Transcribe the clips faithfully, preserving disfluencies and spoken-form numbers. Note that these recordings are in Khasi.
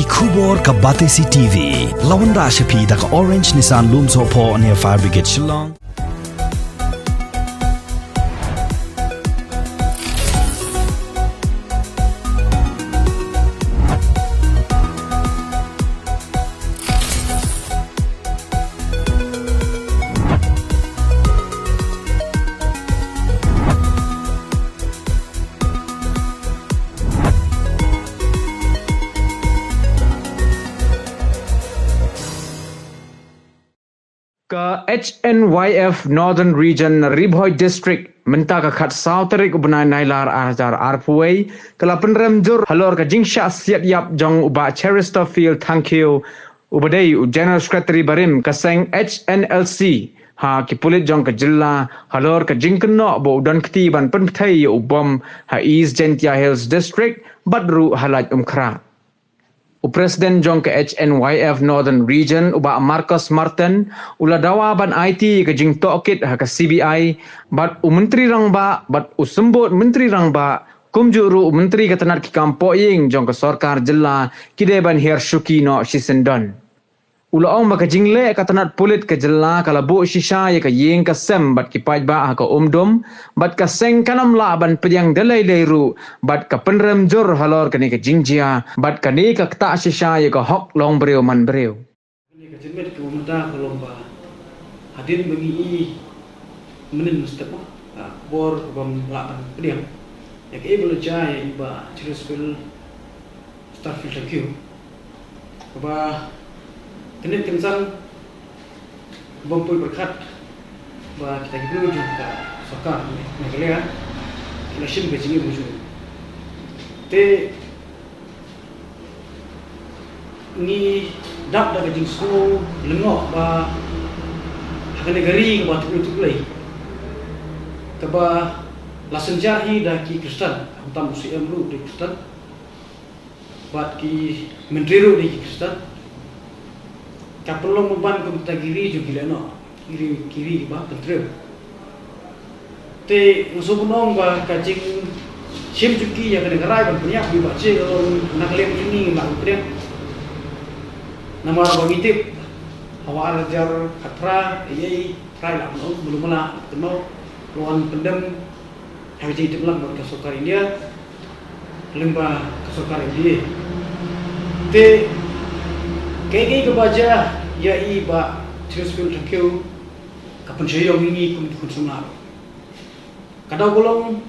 Khubor ka Batesi T V. La wanrah sha phi da ka Orange Nissan Lumsohphoh near Fire Brigade Shillong. Ka H N Y F Northern Region Ri Bhoi District mynta ka khatsaw tarik u bnai Nailar ar hajar arphew wei ka la pynrem jur halor ka jingshah siat ïap jong u Bah Cheristerfield Thangkhiew uba dei u General Secretary barim ka seng H N L C ha ki pulit jong ka jylla halor ka jingkynnoh ba u don kti ban pynpthei ïa u bom ha East Jaintia Hills District bad ruh ha Laitumkhrah. U President jong ka H N Y F Northern Region u Bah Marcos Martin u la dawa ban aiti ïa ka jingtohkit ha ka C B I bad u Myntri Rangbah bad u Symbud Myntri Rangbah kumjuh ruh u Myntri ka tnat ki kam pohïing jong ka sorkar jylla ki dei ban hiar shuki noh shisyndon. U la ong ba ka jingleh ka tnat pulit ka jylla ka la buh shisha ïa ka ïing ka sem bad ki paidbah ha ka Umdum bad ka seng kan ym lah ban pdiang da lei lei ruh bad ka pynrem jur halor kane ka jingjia bad kane ka ktah shisha ïa ka hok long briew man briew. Kane ka jingmut ka mynta ka long ba hadien ba ngi i mynnin mynstep, ah, bor ka bym lah ban pdiang ïa kaei ba la jia ïa i Bah Cheristerfield Thangkhiew. Kaba kane ka kynsan bym poi pyrkhat ba kita ki briew jong ka sorkar Meghalaya ki la shim ka jingim ka jong u. Te ngi dap da ka jingsngew lyngngoh ba ha kane ka ri kaba tip ïa u tip u lei kaba la synshar hi da ki Khristan, khamtam u C M ruh u dei Khristan bad ki myntri ruh dei ki Khristan. Ka pynlong pynban kum kita ki ri jong ki lehnoh, ki ri, ki ri kiba pyntriem. Te nga sngewbha ban ong ba ka jingshim jong ki ïa kane ka rai ban pynïap ïa u Bah Che ka long na ka liang jong ngi ngim lah ban pdiang. Namar ba ngi tip ha u ar hajar khatphra, ïa, ïa, phra, lah ban ong, mulu mala kynnoh, la wan pyndem ha ka jingtip lang bad ka sorkar India lyngba ka sorkar India. Te kaei kaei kaba jia ïa i Bah Cheristerfield Thangkhiew ka pynshoi ïa ngi kum ki khun samla. Ka daw ka long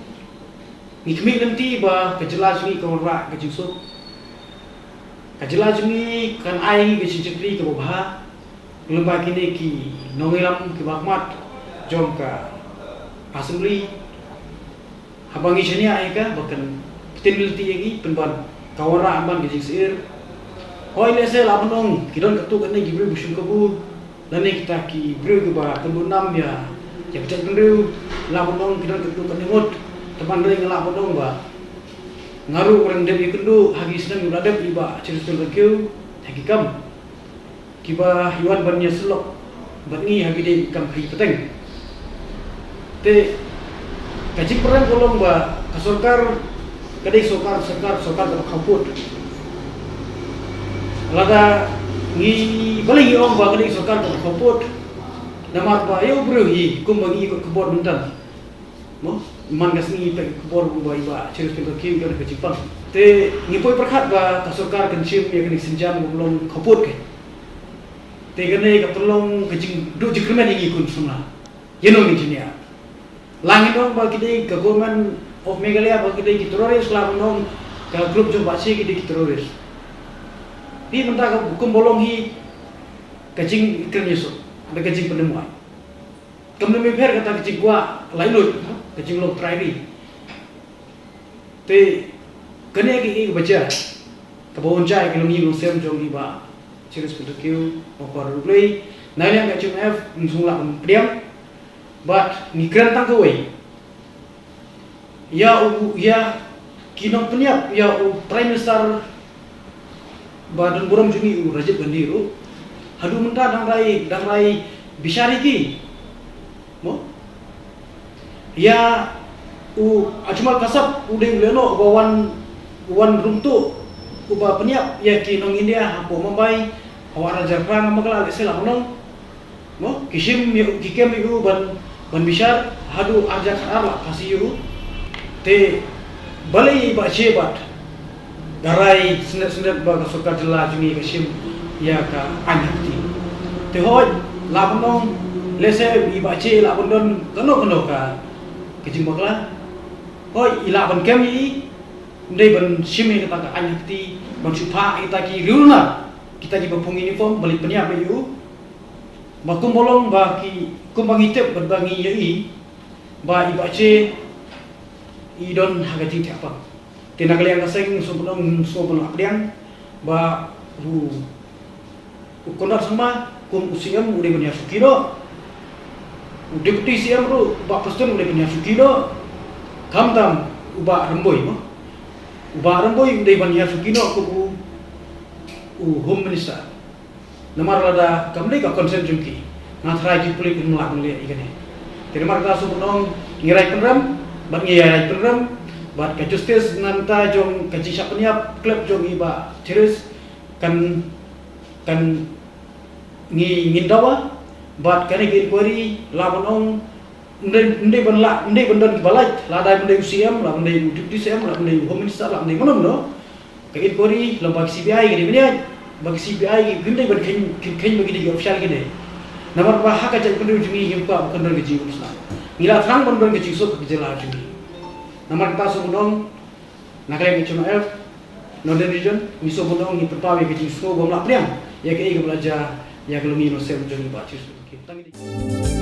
ngi khmih lynti ba ka jylla jong ngi ka wanrah ka jingsuk. Ka jylla jong ngi kan ai ngi ka jingshakri kaba bha lyngba kine ki nongïalam kiba khmat jong ka Assembly. Haba ngi shaniah ïa ka ba kan ktien lynti ïa ngi pynban ka wanrah pynban ka jingsyier. Hooid, lehse lah ban ong ki don katto katne ki briew ba shim kabu lane kita ki briew kiba kynduh nam ïa, ïa ka jaitbynriew, lah ban ong ki don katto katne ngut. Te ban dei nga lah ban ong ba nga ruh nga dep ïakynduh ha ki snem kiba la dep ïa i Bah Cheristerfield Thangkhiew ha ki kam kiba ïa wan ban ïasyllok bad ngi ha ki dei kam ha ki pateng. Te ka jingpyrshang ka long ba ka sorkar ka dei sorkar, sorkar, sorkar kaba khawpud. Lada ngi, balei ngi ong ba ka dei sorkar kaba khawpud? Namar ba ïa u briew hi kumba ngi ïakut khubor mynta, mo, man ka sngi peit khubor ba i Bah Cheristerfield Thangkhiew ka don ha ka jingpang. Te ngi poi pyrkhat ba ka sorkar kan shim ïa kane ka sienjam kaba long khawpud ka. Te kane ka pynlong ka jingduh jingkyrmen ïa ngi khun samla. Ïa no ngin shaniah? Lah ngin ong ba ki dei ka Government of Meghalaya ba ki dei ki terrorist, lah ban ong ka group jong Bah Che ki dei ki terrorist. Te mynta ka kumba long hi ka jingkren ïasuk, da ka jingpynlong wai. Kam dei mih pher kata ka jingkwah laitluid, ka jinglong trai ri. Te kane ka ïing ka bajar kaba wan jai ka long ïing long sem jong i Bah Cheristerfield Thangkhiew, ba kwah ruh U Blei. Na liang ka H N Y F ngi sngewlah ban pdiang bad ngi kren tang kawei. Ïa u, ïa ki nongpynïap ïa u Prime Minister ba don burom jong ngi u Rajiv Gandhi ruh haduh mynta dang rai, dang rai bishar ïa ki. Mo? Ïa u Ajmal Kasab u dei u lehnoh ba wan, wan rung tuh Uba pynïap ïa ki nong India hapoh Mumbai, ha u ar hajar phra, ngam bakla lehse lah ban ong. Mo, ki shim ïa u, ki kem ïa u ban, ban bishar, haduh ar hajar khatar lah phasi ïa u. Te balei i Bah Che Bah da rai snet snet ba ka sorkar jylla jong ngi ka shim ïa ka aiñ ha kti. Te hooid, lah ban ong, lehse i Bah Che lah ban don kano kano ka, ka jingbakla. Hooid, i lah ban kem ïa i, ym dei ban shim ïa kata ka aiñ ha kti, ban shu phah ïa kita ki riewrangbah, kita kiba phong uniform, ban leit pynïap ïa u. Ba kumba long ba ki, kumba ngi tip bad ba ngi ïohi, ba i Bah Che i don ha ka jingthiah pang. Te na ka liang ka seng, sngewbha ban ong, sngewbha ban lah pdiang, ba u, u Conrad Sangma kum u C M u dei ban hiar suki noh. U Deputy C M ruh, u Bah Prestone u dei ban hiar suki noh. Khamtam u Bah Rymbui mo. U Bah Rymbui u dei ban hiar suki noh kum u, u Home Minister. Namar lada kam dei ka concern jong ki, nga tharai ki pulit kin lah ban leh ïa kane. Te namar kata sngewbha ban ong, ngi rai pynrem, bad ngi rai pynrem, bad ka justice na bynta jong ka jingshah pynïap khlem jong i Bah Cheris kan, kan ngi, ngin dawa, bad kane ka inquiry lah ban ong, ym dei, ym dei ban lah, ym dei ban don kiba lait, lada ym dei u C M, lah ym dei u Deputy C M, lah ym dei u Home Minister, lah ym dei mano mano. Ka inquiry lem bad ka C B I ka dei ban ïaid, bad ka C B I kim dei ban kheiñ, kheiñ, kheiñ bad ki dei ki official ki dei. Namar ba ha ka jaitbynriew jong ngi ngim kwah ba kan don ka jingïasuk. Ngi la thrang ban don ka jingïasuk ha ka jylla jong ngi. Namar kata sngewbha ban ong, na ka liang H M F Northern Region, ngi sngewbha ban ong ngi pynpaw ïa ka jingsngew bym lah pdiang ïa kaei kaba la jia ïa ka longïing longsem jong i Bah Cheris Boonkien. Tang ïa